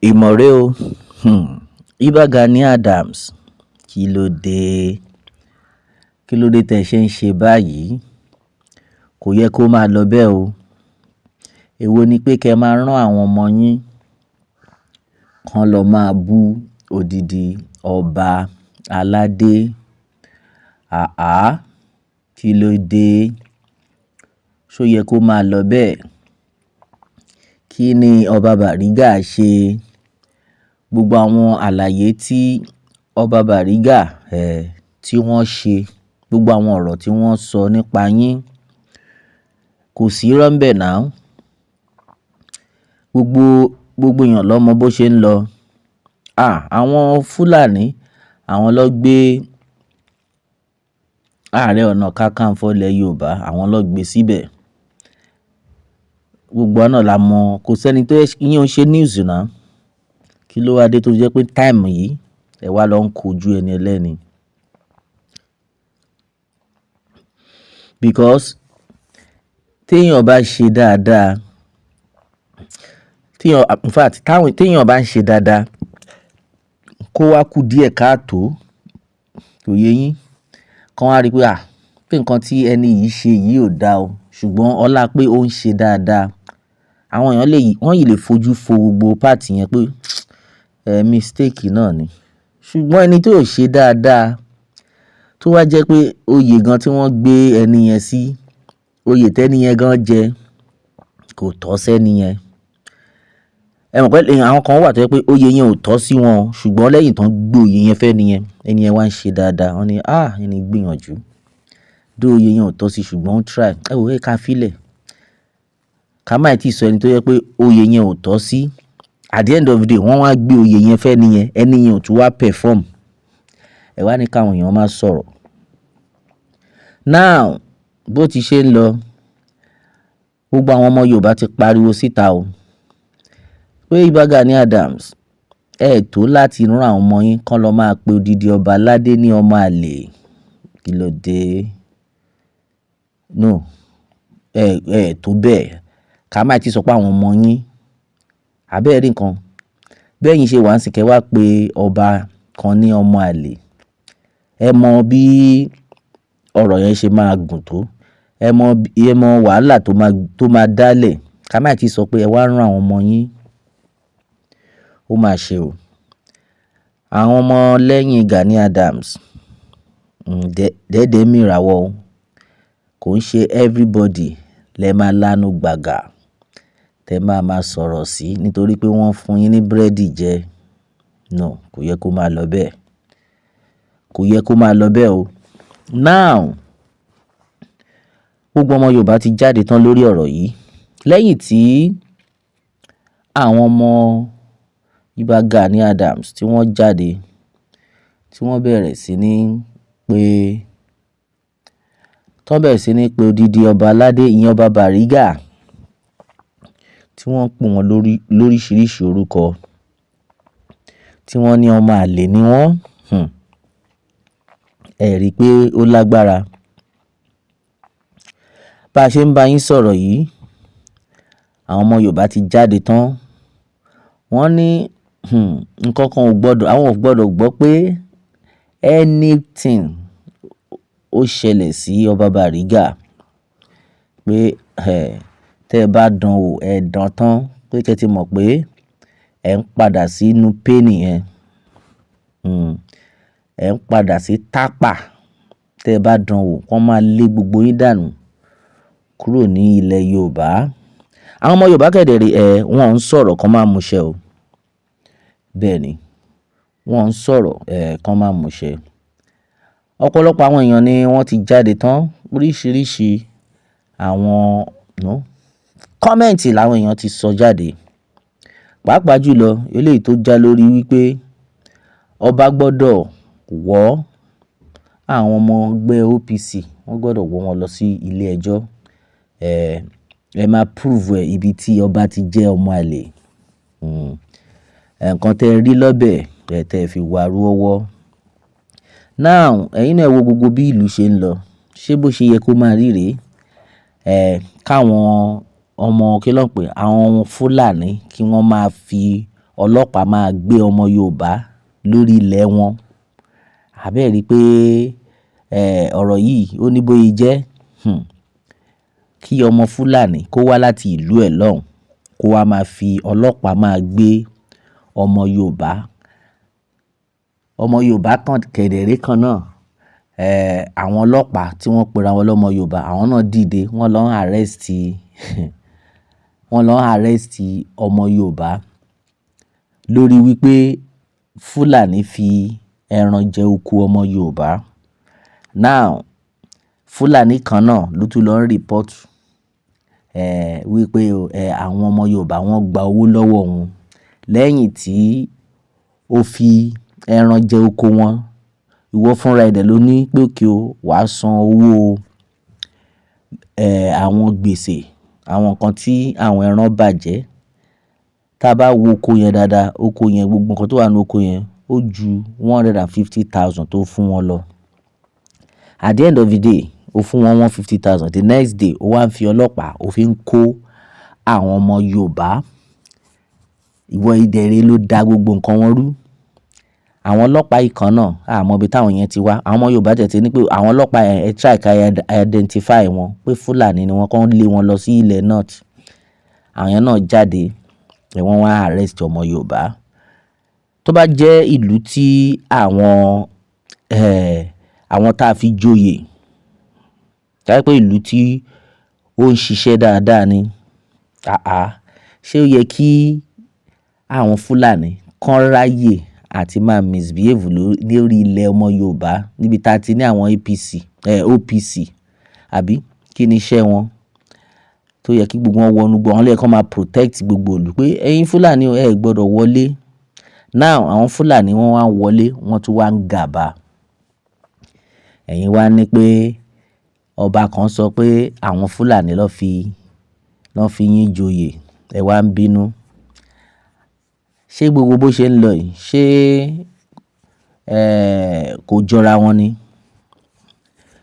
Ìmọ̀re o, Ìbà Gani Adams, kí ló dé? Kí ló dé tẹ ṣe ń ṣe báyìí? Kò yẹ kó máa lọ bẹ́ẹ̀ o. Èwo ni pé kí ẹ máa rán àwọn ọmọ yín kan lọ máa bú odidi ọba aládé. Àáà, kí ló dé? Ṣé ó yẹ kó máa lọ bẹ́ẹ̀? Kí ni ọba Bariga ṣe? Gbogbo àwọn àlàyé tí ọba Bariga, tí wọ́n ṣe, gbogbo àwọn ọ̀rọ̀ tí wọ́n sọ nípa yín, kò sí irọ́ ńbẹ̀ now. Gbogbo, gbogbo èèyàn ló mọ bó ṣe ń lọ. À, àwọn Fúlàní, àwọn ló gbé Ààrẹ Ọ̀nà Kakanfò ilẹ̀ Yorùbá, àwọn ló gbé síbẹ̀. Gbogbo wa náà la mọ̀, kò sẹ́ni tó ìyẹn ò ṣe news now. Kí ló wá dé tó jẹ́ pé time yìí ẹ wá lọ ń kojú ẹni ẹlẹ́ni? Because tí èèyàn bá ṣe dáadáa, tí èèyàn, in fact, tí èèyàn bá ń ṣe dáadáa, kó wá kú díẹ̀ káàtó, kò yé yín? Kan wá rí pé à, pé nǹkan tí ẹni yìí ṣe yìí ò da o, ṣùgbọ́n ọlá pé ó ń ṣe dáadáa. Àwọn èèyàn lè, wọ́n yìí lè fojú fo gbogbo part yẹn pé mistake náà ni. Ṣùgbọ́n ẹni tí ò ṣe dáadáa, tó wá jẹ́ pé oyè gan tí wọ́n gbé ẹni yẹn sí, oyè tẹ́ni yẹn gan jẹ kò tọ́ sí ẹni yẹn. Ẹ mọ̀ pé àwọn kan wà tó jẹ́ pé oyè yẹn ò tọ́ sí wọn, ṣùgbọ́n lẹ́yìn tó ń gbé oyè yẹn fẹ́ ẹni yẹn, ẹni yẹn wá ń ṣe dáadáa. Wọ́n ní, "à, ẹni gbìyànjú. Though oyè yẹn ò tọ́ sí ṣùgbọ́n ó try." Ẹ wò ó, ká fi lẹ̀. Ká má ì tí sọ ẹni tó jẹ́ pé oyè yẹn ò tọ́ sí. At the end of the day, wọ́n wá gbé oyè yẹn fẹ́ ẹni yẹn, ẹni yẹn ò tún wá perform. Ẹ wá ní káwọn èèyàn máa sọ̀rọ̀. Now, bó ti ṣe ń lọ, gbogbo àwọn ọmọ Yorùbá ti pariwo síta o. Pé Ìbà Gani Adams, ẹ tó láti rán àwọn ọmọ yín kan lọ máa pe odidi ọba aládé ní ọmọ àlè. Kí ló dé? No, ẹ tó bẹ́ẹ̀. Ká má ì tí sọ pé àwọn ọmọ yín, àbí ẹ rí nǹkan. Bí ẹ̀yin ṣe wà ń sìn kí ẹ wá pe ọba kan ní ọmọ àlè. Ẹ mọ bí ọ̀rọ̀ yẹn ṣe máa gùn tó. Ẹ mọ wàhálà tó máa dálẹ̀. Ká má ì tí sọ pé ẹ wá rán àwọn ọmọ yín. Ó máa ṣe o. Àwọn ọmọ lẹ́yìn Gani Adams, dẹ́dẹ́ mìràwọ̀ o. Kò ń ṣe everybody lẹ máa lánú gbàgà tẹ máa máa sọ̀rọ̀ sí nítorí pé wọ́n fún yín ní búrẹ́dì jẹ. No, kò yẹ kó máa lọ bẹ́ẹ̀. Kò yẹ kó máa lọ bẹ́ẹ̀ o. Now, gbogbo ọmọ Yorùbá ti jáde tán lórí ọ̀rọ̀ yìí. Lẹ́yìn tí àwọn ọmọ Ìbà Gani Adams tí wọ́n jáde, tí wọ́n bẹ̀rẹ̀ sí ní pé, tí wọ́n bẹ̀rẹ̀ sí ní pé odidi ọba aládé, ìyẹn ọba Bariga, tí wọ́n ń pè wọ́n lórí, lóríṣiríṣi orúkọ, tí wọ́n ní ọmọ àlè ni wọ́n. Ẹ rí i pé ó lágbára. Bá ṣe ń bá yín sọ̀rọ̀ yìí, àwọn ọmọ Yorùbá ti jáde tán. Wọ́n ní, nǹkan kan ò gbọdọ̀, àwọn ò gbọdọ̀ gbọ́ pé anything ó ṣẹlẹ̀ sí ọba Bariga. Pé, tẹ bá dán wò, ẹ dán tán. Pé kí ẹ ti mọ̀ pé ẹ ń padà sínú pain yẹn. Ẹ ń padà sí tápà. Tẹ bá dán wò, wọ́n máa lé gbogbo yín dànù kúrò ní ilẹ̀ Yorùbá. Àwọn ọmọ Yorùbá kẹ̀dẹ̀ rí, wọ́n ń sọ̀rọ̀ kan máa mú ṣẹ o. Bẹ́ẹ̀ ni, wọ́n ń sọ̀rọ̀, kan máa mú ṣẹ. Ọ̀pọ̀lọpọ̀ àwọn èèyàn ni wọ́n ti jáde tán. Oríṣiríṣi àwọn, no, comment làwọn èèyàn ti sọ jáde. Pàápàá jùlọ eléyìí tó já lórí wípé ọba gbọdọ̀ wọ́ àwọn ọmọ ẹgbẹ́ OPC, wọ́n gbọdọ̀ wọ́ wọn lọ sí ilé ẹjọ́. Ẹ máa prove ẹ ibi tí ọba ti jẹ́ ọmọ àlè. Ǹkan tẹ rí lọ́bẹ̀, ẹ tẹ fi wá rú ọwọ́. Now, ẹ̀yin náà wo gbogbo bí ìlú ṣe ń lọ. Ṣé bó ṣe yẹ kó máa rí rèé? Káwọn ọmọ kí ló ń pè, àwọn Fúlàní kí wọ́n máa fi ọlọ́pàá máa gbé ọmọ Yorùbá lórí ilẹ̀ wọn. Àbí ẹ rí pé, ọ̀rọ̀ yìí ó ní bóyí jẹ́. Kí ọmọ Fúlàní kó wá láti ìlú ẹ̀ lọ́hùn, kó wá máa fi ọlọ́pàá máa gbé ọmọ Yorùbá. Ọmọ Yorùbá kan kẹ̀dẹ̀rẹ́ kan náà, àwọn ọlọ́pàá tí wọ́n pe ara wọn lọ́mọ Yorùbá, àwọn náà dìde, wọ́n lọ arrest ọmọ Yorùbá lórí wípé Fúlàní fi ẹran jẹ oko ọmọ Yorùbá. Now, Fúlàní kan náà ló tún lọ report, wípé, àwọn ọmọ Yorùbá wọ́n gba owó lọ́wọ́ òun lẹ́yìn tí ó fi ẹran jẹ oko wọn. Ìwọ fúnra ẹ̀ dẹ̀ ló ní pé okay o, wàá san owó, àwọn gbèsè, àwọn nǹkan tí àwọn ẹran bàjẹ́. Tí a bá wo oko yẹn dáadáa, oko yẹn, gbogbo nǹkan tó wà nínú oko yẹn ó ju 150,000 tó fún wọn lọ. At the end of the day, ó fún wọn 150,000. The next day, ó wá ń fi ọlọ́pàá, ó fi ń kó àwọn ọmọ Yorùbá. Ìwọ ìdẹ̀rẹ̀ ló da gbogbo nǹkan wọn rú. Àwọn ọlọ́pàá yìí kan náà, a mọ ibi táwọn yẹn ti wá. Àwọn ọmọ Yorùbá tẹ̀ tí ní pé àwọn ọlọ́pàá yẹn, ẹ try ká identify wọn pé Fúlàní ni wọ́n, kàn lé wọn lọ sí ilẹ̀ North. Àwọn yẹn náà jáde, wọ́n wá arrest ọmọ Yorùbá. Tó bá jẹ́ ìlú tí àwọn tá fi joyè, tó bá jẹ́ pé ìlú tí ó ń ṣiṣẹ́ dáadáa ni, àáà, ṣé ó yẹ kí àwọn Fúlàní kán ráyè àti máa misbehave lórí ilẹ̀ ọmọ Yorùbá níbi tá ti ní àwọn APC, OPC, àbí kí ni iṣẹ́ wọn? Tó yẹ kí gbogbo wọn wọnú igbó, àwọn ló yẹ kó máa protect gbogbo ìlú pé ẹ̀yin Fúlàní o, ẹ gbọdọ̀ wọlé. Now àwọn Fúlàní wọ́n wá ń wọlé, wọ́n tún wá ń gàba. Ẹ̀yin wá ní pé ọba kan sọ pé àwọn Fúlàní ló fi yín joyè, ẹ wá ń bínú. Ṣé gbogbo bó ṣe ń lọ yìí, ṣé, kò jọra wọn ni?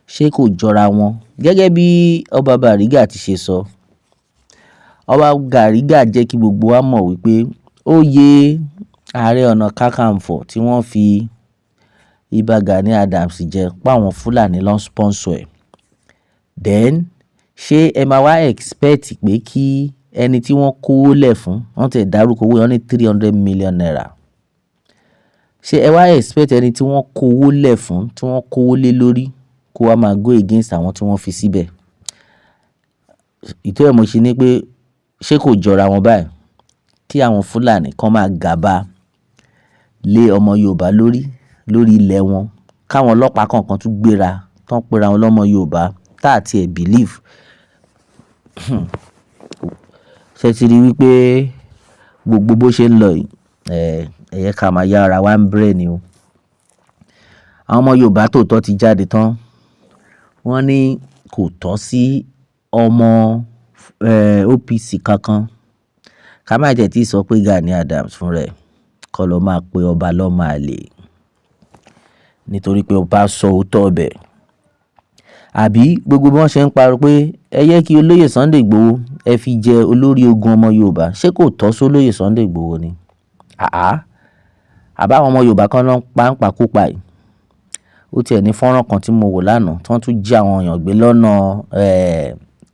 Ṣé kò jọra wọn? Gẹ́gẹ́ bí Ọba Bariga ti ṣe sọ, Ọba Bariga jẹ́ kí gbogbo wa mọ̀ wípé oyè Ààrẹ Ọ̀nà Kakanfò tí wọ́n fi Ìbà Gani Adams jẹ pé àwọn Fúlàní ló ń sponsor ẹ̀. Then ṣé ẹ máa wá expect pé kí ẹni tí wọ́n kó lẹ̀ fún, wọ́n ti dárúkọ owó yẹn ní ₦300 million. Ṣé ẹ wá expect ẹni tí wọ́n kó owó lẹ̀ fún, tí wọ́n kó owó lé lórí kó wá máa go against àwọn tí wọ́n fi síbẹ̀? Ìtorí ẹ mo ṣe ní pé ṣé kò jọra wọn báyìí? Kí àwọn Fúlàní kan máa gàba lé ọmọ Yorùbá lórí, lórí ilẹ̀ wọn. Káwọn ọlọ́pàá kọ̀ọ̀kan tún gbéra, tán pera wọn lọ́mọ Yorùbá tá tí ẹ believe. Ṣé ẹ ti rí wípé gbogbo bó ṣe ń lọ yìí, ẹ jẹ́ ká máa yá ara wa ń brain o. Àwọn ọmọ Yorùbá tóòtọ́ ti jáde tán. Wọ́n ní kò tọ́ sí ọmọ, OPC kankan. Ká má jẹ́ tí sọ pé Gani Adams fún rẹ̀ kó lọ máa pe ọba lọ́mọ àlè. Nítorí pé ọba sọ òótọ́ ọbẹ̀. Àbí gbogbo bí wọ́n ṣe ń pariwo pé ẹ yẹ kí olóyè Sunday Igboho ẹ fi jẹ olórí ogun ọmọ Yorùbá, ṣé kò tọ́ sí olóyè Sunday Igboho ni? Àá. Àbí àwọn ọmọ Yorùbá kan ló ń pa ń pa kú pa yìí. Ó ti ẹ̀ ní fọ́nrán kan tí mo wò lánàá tí wọ́n tún jí àwọn èèyàn gbé lọ́nà,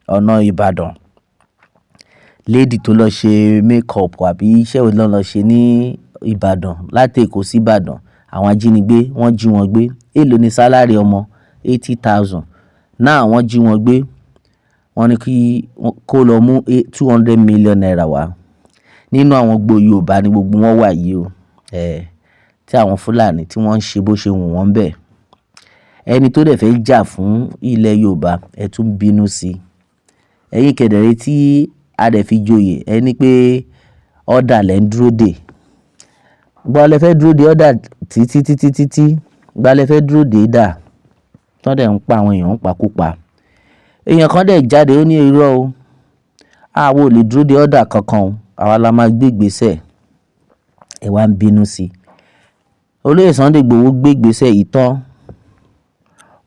ọ̀nà Ìbàdàn. Lady tó lọ ṣe makeup àbí iṣẹ́ wo ló lọ ṣe ní Ìbàdàn láti Èkó sí Ìbàdàn. Àwọn ajínigbé wọ́n jí wọn gbé. Èló ni salary ọmọ? 80,000. Now wọ́n jí wọn gbé. Wọ́n ní kí kó lọ mú ₦200 million wá. Nínú àwọn igbó Yorùbá ni gbogbo wọn wà yìí o. Tí àwọn Fúlàní tí wọ́n ń ṣe bó ṣe wù wọ́n bẹ́ẹ̀. Ẹni tó dẹ̀ fẹ́ jà fún ilẹ̀ Yorùbá, ẹ tún bínú sí i. Ẹ̀yin kẹ̀dẹ̀rẹ́ tí a dẹ̀ fi joyè, ẹ ní pé order lẹ̀ ń dúró dè. Ìgbà wo lẹ fẹ́ dúró de order títí, títí, títí? Ìgbà wo lẹ fẹ́ dúró dè dà? Tán dẹ̀ ń pa àwọn èèyàn ń pa kú pa. Èèyàn kan dẹ̀ jáde ó ní irọ́ o. Àwa ò lè dúró de order kankan o. Àwa la máa gbé ìgbésẹ̀. Ẹ wá ń bínú sí i. Olóyè Sunday Igboho gbé ìgbésẹ̀ yìí tán.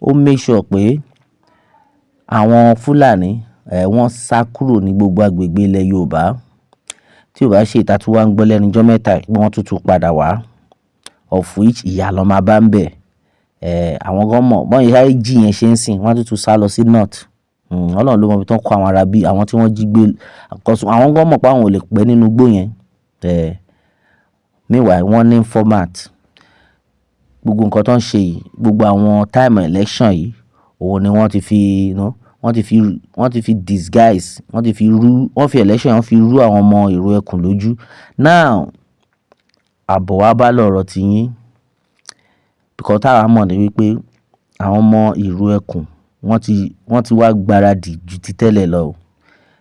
Ó make sure pé àwọn Fúlàní, wọ́n sá kúrò ní gbogbo agbègbè ilẹ̀ Yorùbá. Tí Tí ò bá ṣe ìta tí wọ́n ń gbọ́ lẹ́nu ọjọ́ mẹ́ta yìí pé wọ́n tún tún padà wá, of which ìyà ló máa bá ń bẹ̀. Àwọn gan mọ̀ bọ́n ṣe sáré jí yẹn ṣe ń sìn, wọ́n á tún tún sá lọ sí north. Ọlọ́run ló mọ ibi tí wọ́n kó àwọn ará bí àwọn tí wọ́n jí gbé, because àwọn gan mọ̀ pé àwọn ò lè pẹ́ nínú igbó yẹn. Meanwhile, wọ́n ní format. Gbogbo nǹkan tó ń ṣe yìí, gbogbo àwọn time election yìí, òun ni wọ́n ti fi, wọ́n ti fi disguise, wọ́n ti fi rú, wọ́n fi election, wọ́n fi rú àwọn ọmọ Ìrù Ẹkùn lójú. Now, àbọ̀ wá bá lọ̀rọ̀ ti yín. Because táwa mọ̀ ní wípé àwọn ọmọ Ìrù Ẹkùn wọ́n ti wá gbaradì ju ti tẹ́lẹ̀ lọ o.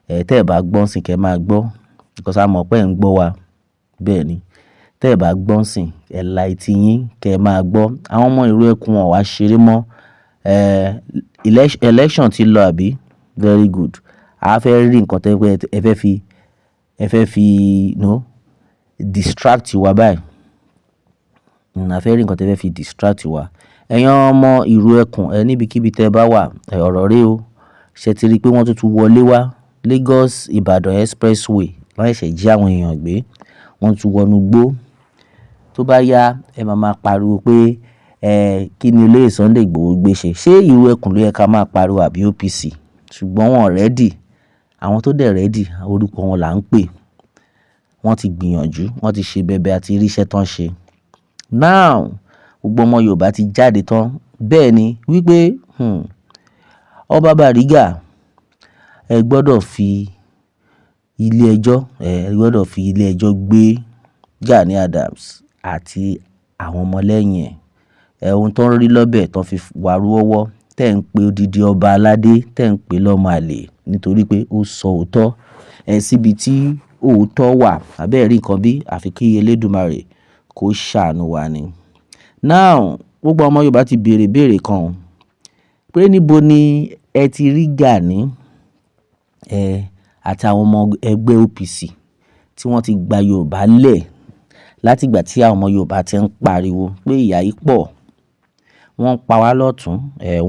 Tẹ́ ẹ bá gbọ́ ńsìn kí ẹ máa gbọ́, because a mọ̀ pé ẹ̀ ń gbọ́ wa. Bẹ́ẹ̀ ni. Tẹ́ ẹ bá gbọ́ ńsìn, ẹ la etí yín kí ẹ máa gbọ́. Àwọn ọmọ Ìrù Ẹkùn wọn wá ṣeré mọ́. Election ti lọ àbí? Very good. A fẹ́ rí nǹkan tẹ́ pé ẹ fẹ́ fi distract wa báyìí. A fẹ́ rí nǹkan tí ẹ fẹ́ fi distract wa. Ẹ̀yin ọmọ Ìrù Ẹkùn, ẹ níbikíbi tí ẹ bá wà, ọ̀rọ̀ rè o. Ṣé ẹ ti rí pé wọ́n tún tún wọlé wá Lagos Ibadan Expressway, wọ́n ṣẹ̀ṣẹ̀ jí àwọn èèyàn gbé. Wọ́n tún wọnú igbó. Tó bá yá, ẹ máa máa pariwo pé kí ni olóyè Sunday Igboho gbé ṣe. Ṣé Ìrù Ẹkùn ló yẹ ká máa pariwo àbí OPC? Ṣùgbọ́n wọ́n ready. Àwọn tó dẹ̀ ready, orúkọ wọn là ń pè. Wọ́n ti gbìyànjú, wọ́n ti ṣe bẹbẹ àti rí iṣẹ́ tán ṣe. Now, gbogbo ọmọ Yorùbá ti jáde tán. Bẹ́ẹ̀ ni wípé, Ọba Bariga, ẹ gbọdọ̀ fi ilé ẹjọ́, ẹ gbọdọ̀ fi ilé ẹjọ́ gbé Gani Adams àti àwọn ọmọ lẹ́yìn ẹ̀. Ohun tó ń rí lọ́bẹ̀ tó fi wàrú ọwọ́, tẹ́ ń pe odidi ọba aládé, tẹ́ ń pe lọ́mọ àlè nítorí pé ó sọ òótọ́. Síbi tí òótọ́ wà, àbí ẹ rí nǹkan bí? Àfi kí Elédùmarè kó ṣàánú wa ni. Now, gbogbo ọmọ Yorùbá ti bèèrè ìbéèrè kan pé níbo ni ẹ ti rí Gani, àti àwọn ọmọ ẹgbẹ́ OPC tí wọ́n ti gba Yorùbá lẹ̀ láti ìgbà tí àwọn ọmọ Yorùbá ti ń pariwo pé ìyà yìí pọ̀. Wọ́n ń pa wá lọ́tùn,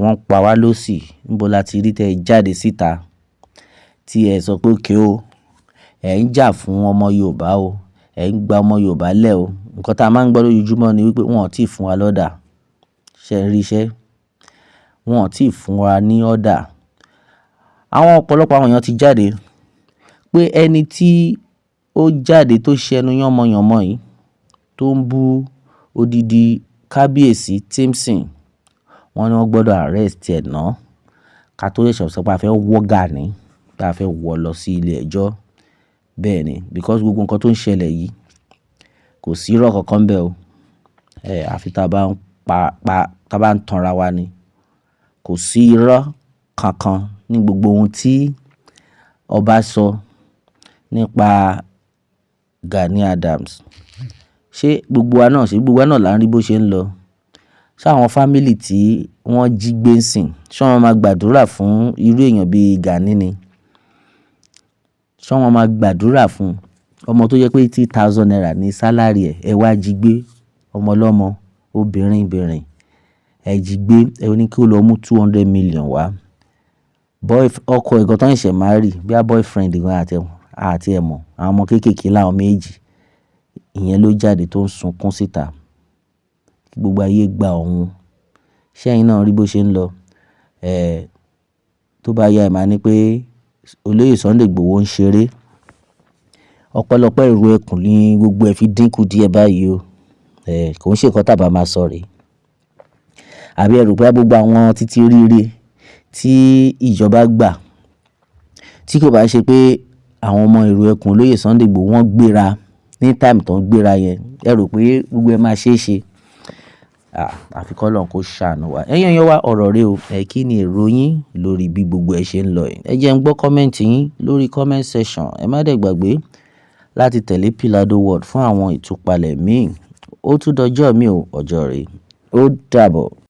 wọ́n ń pa wá lósì. Níbo la ti rí tẹ jáde síta tí ẹ sọ pé okay o, ẹ ń jà fún ọmọ Yorùbá o, ẹ ń gba ọmọ Yorùbá lẹ̀ o. Nǹkan tí a máa ń gbọ́ lójoojúmọ́ ni wípé wọ́n ò tí ì fún wa l'order. Ṣé ẹ rí iṣẹ́? Wọ́n ò tí ì fún wa ní order. Àwọn ọ̀pọ̀lọpọ̀ àwọn èèyàn ti jáde pé ẹni tí ó jáde tó ṣẹnu yánmọyànmọ yìí tó ń bú odidi kábíyèsí Timson, wọ́n ní wọ́n gbọdọ̀ arrest ẹ̀ náà ká tó lè sọ pé a fẹ́ wọ́ Gani, pé a fẹ́ wọ́ lọ sí ilé ẹjọ́. Bẹ́ẹ̀ ni, because gbogbo nǹkan tó ń ṣẹlẹ̀ yìí kò sí irọ́ kankan bẹ́ẹ̀ o. Àfi tí a bá ń pa, pa, tí a bá ń tanra wa ni. Kò sí irọ́ kankan ní gbogbo ohun tí ọba sọ nípa Gani Adams. Ṣé gbogbo wa náà, ṣé gbogbo wa náà là ń rí bó ṣe ń lọ? Ṣé àwọn family tí wọ́n jí gbé ń sìn, ṣé wọ́n máa gbàdúrà fún irú èèyàn bí Gani ni? Ṣé wọ́n máa gbàdúrà fún ọmọ tó jẹ́ pé 80,000 naira ní salary ẹ̀, ẹ wá jí gbé ọmọ ọlọ́mọ, obìnrin bìnrin, ẹ jí gbé, ẹ ní kí ó lọ mú 200 million wá. Boy, ọkọ ẹ̀ gan tó ń ṣẹ̀ marry, bí i boyfriend gan àti ẹ̀ mọ̀, àwọn ọmọ kéékèèké làwọn méjì. Ìyẹn ló jáde tó ń sunkún síta. Kí gbogbo ayé gba òun. Ṣé ẹ̀yin náà rí bó ṣe ń lọ? Tó bá yá ẹ máa ní pé olóyè Sunday Igboho ń ṣeré. Ọpẹ́lọpẹ́ Ìrù Ẹkùn ní gbogbo ẹ fi dínkù díẹ̀ báyìí o. Kò ń ṣe nǹkan tí a bá máa sọ rè. Àbí ẹ rò pé gbogbo àwọn títí oríire tí ìjọba gbà tí kò bá ṣe pé àwọn ọmọ Ìrù Ẹkùn olóyè Sunday Igboho wọ́n gbéra ní time tó ń gbéra yẹn, ẹ rò pé gbogbo ẹ máa ṣe é ṣe? Àfi kí Ọlọ́run kó ṣàánú wa. Ẹ̀yin èèyàn wa, ọ̀rọ̀ rè o. Kí ni èrò yín lórí bí gbogbo ẹ ṣe ń lọ yìí? Ẹ jẹ́ n gbọ́ comment yín lórí comment section. Ẹ má dẹ̀ gbàgbé láti tẹ̀lé Pilado World fún àwọn ìtúpalẹ̀ míì. Ó tún dọjọ́ mi ò, ọjọ́ rè. Ó dàbọ̀.